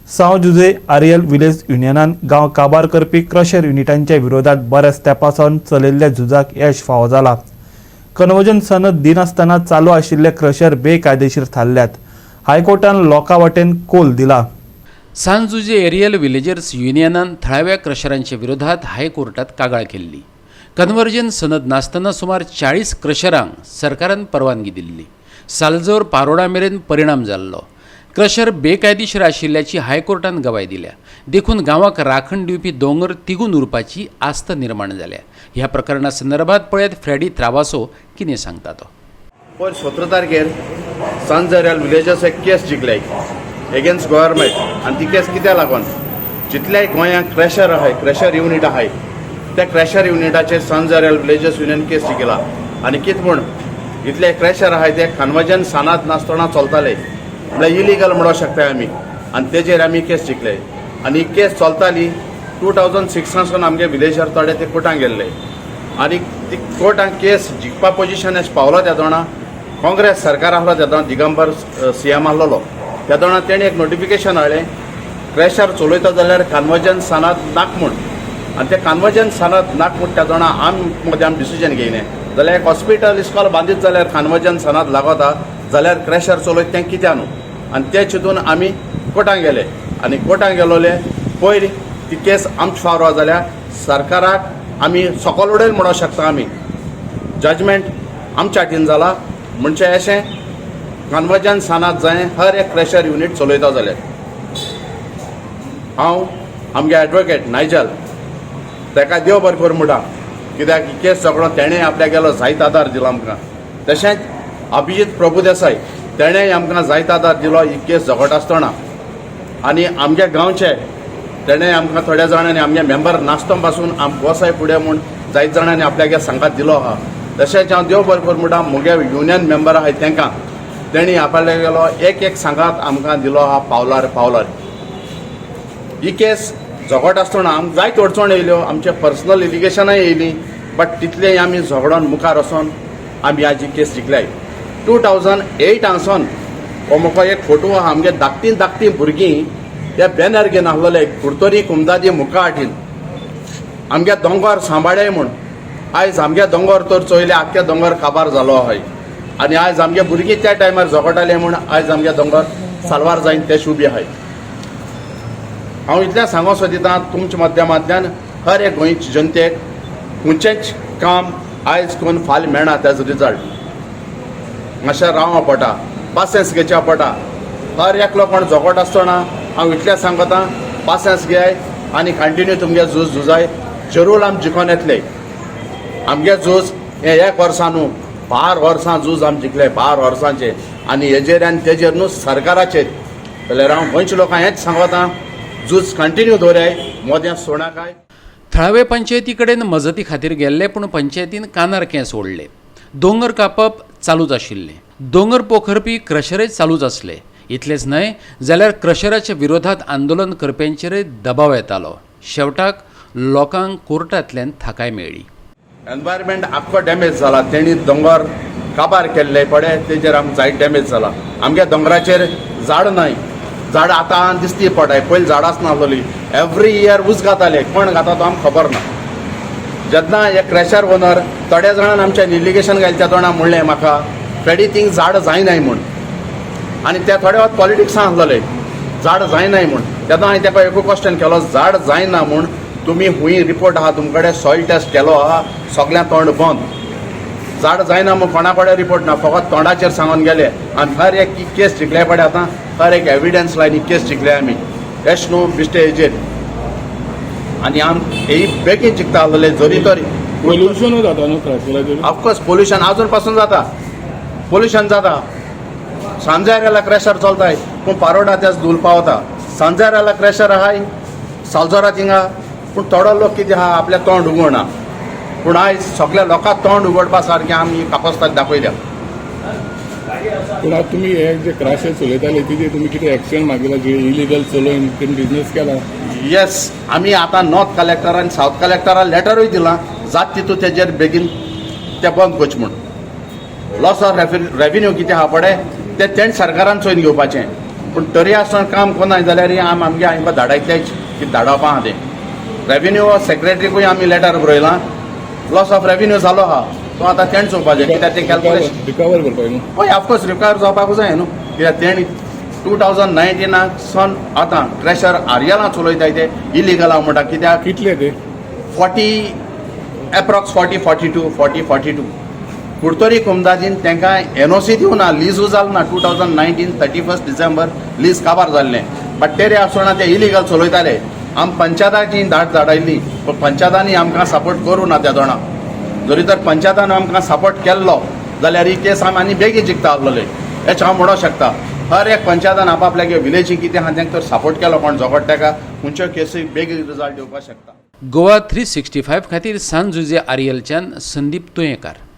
सांव Jose Areal village युनियनान गांव काबार करपी क्रशर युनिटांच्या विरोधात बऱ्याच तेंपा सावन चलयल्ल्या झुजाक यश फावो जाला. कन्वर्जन सनद दिनासतना चालू आशिल्ले क्रशर बेकायदेशीर थारल्यात. हायकोर्टान लोकां वाटेन कोल दिला. सांजुजे जुजे एरियल विलेजर्स युनियनान थळाव्या क्रशरांच्या विरोधात हायकोर्टात कागाळ केल्ली. कन्वर्जन सनद नासतना सुमार 40 क्रशरांक सरकारान परवानगी दिल्ली. सालजोर पारोडा मेरेन परिणाम जाल्लो. क्रशर बेकायदेशीर आशिल्ल्याची हायकोर्टान गवाय दिल्या. देखून गांवाक राखण दिवपी दोंगर तिगून उरपाची आस्त निर्माण जाल्या. ह्या प्रकरणा संदर्भात पळयात फ्रेडी त्रावासो कितें सांगता तो. पयर 17 तारखेर सांज विलेजर्स एक केस जिखले एगेन्स्ट गव्हर्मेंट. आनी ती केस कित्याक लागून, जितले गोंयांत क्रॅशर आहाय, क्रॅशर युनीट आहाय, त्या क्रॅशर युनिटाचेर सांज विलेजर्स युनियन केस जिखला. आनी कित म्हूण इतले क्रॅशर आहाय ते कन्वर्जन सानात नासतना चलताले, म्हळ्यार इलिगल म्हणूंक शकताय आमी. आनी तेजेर आमी केस जिखले. आनी ही केस चलताली 2006सासून. आमगे विलेजर थोडे ते कोर्टान गेल्ले आनी ती कोर्टान केस जिखपा पोजिशन पावलो. तेदोणा काँग्रेस सरकार आहलो, तेदोणा दिगंबर सीएम आहलोलो. तेदोणा तेणी एक नोटिफिकेशन हाडलें, क्रॅशर चलयता जाल्यार कन्वर्जन सनद नाक म्हूण. आनी ते कन्वर्जन सनद नाक म्हूण तेदोणा आम मदें आमी डिसिजन घेयलें जाल्यार एक हॉस्पिटल, इस्कॉल बांदीत जाल्यार कन्वर्जन सनद लागता जाल्यार क्रॅशर चलयत तें कित्याक न्हू? आनी ते चिंतून आमी कोर्टान गेले. आनी कोर्टान गेलोले पयर ती केस आमचे फावरा जाल्यार सरकाराक आमी सकल उडयल म्हणूंक शकता आमी. जजमेंट आमच्या हातीन जाला. म्हणजे अशें कन्वर्जन सनद जाय हर एक क्रॅशर युनीट चलयता जाल्यार. हांव आमगे एडवोकेट नायजल ताका देव बरें करूं म्हणटा, कित्याक ही केस सगळो तेणें आपल्याक गेलो जायत आदार दिलो आमकां. तशेंच अभिजीत प्रभुदेसाय, तेणेंय आमकां जायत आदार दिलो ही केस झगडटा आसतना. आनी आमगे गांवचे तेणें आमकां थोड्या जाणांनी, आमगे मेंबर नासतो पासून आम गोसाय फुडें म्हूण जायत जाणांनी आपल्यागे सांगात दिलो आहा. तशेंच हांव देव बरें करूं म्हणटा मुगे युनियन मेंबर आहाय तांकां, तेणी आपल्या गेलो एक एक सांगात आमकां दिलो आहा पावलार पावलार. ही केस झगडटा आसतना आमकां जायत अडचण येयल्यो, आमचे पर्सनल इलिगेशनाय येयलीं, बट तितलें आमी झगडोन मुखार वचोन आमी आज ही केस जिखल्याय. 2008 सावन हो म्हाका एक फोटो आहा. आमगे धाकटीं धाकटीं भुरगीं हे बॅनर घेवन आहलोले, कुडतरी कुमदादी मुखा हाटीन आमगे दोंगर सांबाळ्याय म्हूण. आयज आमगे दोंगर तर चोयले, आख्खे दोंगर काबार जालो आहाय. आनी आयज आमगे भुरगीं त्या टायमार झगडटाले म्हूण आयज आमगे दोंगर साल्वार जायन ते उबी आहाय. हांव इतलें सांगो सोदितां तुमच्या माध्यमांतल्यान हर एक गोंयचे जनतेक, खंयचेंच काम आयज करून फाल्यां मेळना. तेजो रिजल्ट मातशें रावपा पडटा, पासियेंस घेवच्या पडटा. हर एकलो कोण झगडटा आसतना हांव इतलें सांगता, पासियेंस घेयाय आनी कंटिन्यू तुमगे झूज झुजाय, जरूर आमी जिखोन येतले. आमगे झूज हें एक वर्सां न्हू, 12 वर्सां झूज आमी जिखले, 12 वर्सांचे. आनी हेजेर आनी तेजेर न्हू, सरकाराचेर. जाल्यार हांव गोंयच्या लोकांक हेंच सांगता, झूज कंटिन्यू दवराय, मोदें सोणाकाय. थळावे पंचायती कडेन मजती खातीर गेल्ले, पूण पंचायतीन कानार केंस ओडले. दोंगर कापप चालूच आशिल्लें. दोंगर पोखरपी क्रशरय चालूच आसले. इतलेंच न्हय जाल्यार क्रशराच्या विरोधात आंदोलन करप्यांचेरय दबाव येतालो. शेवटाक लोकांक कोर्टांतल्यान थाकाय मेळ्ळी. एनवायरमेंट आख्खो डॅमेज जाला. तेणी दोंगर काबार केल्ले पळय, तेजेर आमकां जायत डॅमेज जाला. आमगे दोंगराचेर झाड नाय. झाड आतां दिसती पडाय, पयलीं झाडांच नासलोली. एवरी इयर ऊस घाताले, कोण घाता तो आमकां खबर ना. जेन्ना हे क्रॅशर ओनर थोड्या जाणान आमच्या इलिगेशन घायले, त्या तोंडा म्हणलें म्हाका, फ्रेडी, थिंग झाड जायनाय म्हूण. आनी ते थोडे वत पॉलिटिक्सान आसलोले, झाड जायनाय म्हूण. तेन्ना हांवें ताका एकू क्वेश्चन केलो, झाड जायना म्हूण तुमी हुंय रिपोर्ट आहा तुमचे कडेन, सॉयल टेस्ट केलो आहा? सगळ्यां तोंड बंद. झाड जायना म्हूण कोणा कडेन रिपोर्ट ना, फकत तोंडाचेर सांगून गेले. आनी हर एक केस जिखले पडे, आतां हर एक एविडन्स लायन ही केस जिखले आमी. एश न्हू बिश्टे हेजेर आनी आम ही बेगीन जिखता आसलेले जरी तरी. पोल्युशनूय जाता न्हू क्रशराचेर? ऑफकोर्स, पोल्युशन अजून पासून जाता. पोल्युशन जाता. सांजारेला क्रॅशर चलताय, पूण पारोडा त्याच धूल पावता. सांजारेला क्रॅशर आहाय सालजोरा थिंगा, पूण थोडो लोक कितें आहा, आपल्या तोंड उगडना. पूण आयज सगल्या लोकांक तोंड उगडपा सारकें आमी कापस्ताद दाखयल्या. पूण आतां तुमी हे जे क्रशर चलयताले, तेजेर तुमी कितें एक्शन मागिला, जे इलिगल चलोवन तेणी बिजनेस केला? येस, आमी आतां नॉर्थ कलेक्टर आनी सावथ कलेक्टरा लेटरूय दिलां, जात तितू तेजेर बेगीन ते बंद करचें म्हूण. लॉस ऑफ रेवेन्यू कितें आहा पळय, तें तेण सरकारान चोयन घेवपाचें. पूण तरी आसतना काम कोनाय जाल्यार आमी आमगे हांकां धाडायतलेच की धाडोवपा आहा तें. रेवेन्यू सेक्रेटरीकूय आमी लेटर बरयलां. लॉस ऑफ रेवेन्यू जालो आहा तो आतां तेणें चोवपाचें, कित्याक तें कॅल्कुलेशन. रिकवर करपाक न्हू? हय, ऑफकोर्स रिकवर जावपाकूच जाय न्हू, कित्याक तेणी 2019 सन आतां क्रेशर आर्यलां चलयताय ते इलिगल आहा म्हणटा, कित्याक कितले ते? 40 approx, 40, 42, 40, 42. कुडतरी कुमदाजीन तांकां एनओसी दिवना, लिजू जाल ना. 2019 31 December lease काबार जाल्लें, बट तेरे आसतना ते इलिगल चलयताले. आम पंचायताची धाड धाडायल्ली, पूण पंचायतांनी आमकां सपोर्ट करूं ना त्या दोणा. जरी तर पंचायतान आमकां सपोर्ट केल्लो जाल्यार ही केस आमी आनी बेगीन जिखता आसलेले, हेच हांव म्हणूंक शकता. हर एक पंचायतान आपापल्यागे विलेजी कितें आहा तांकां तर सपोर्ट केलो, कोण झगडटा ताका खंयच्यो केसी बेगीन रिजल्ट येवपाक शकता. गोवा 365 खातीर सान जुजे आरियलच्यान संदीप तुयेंकार.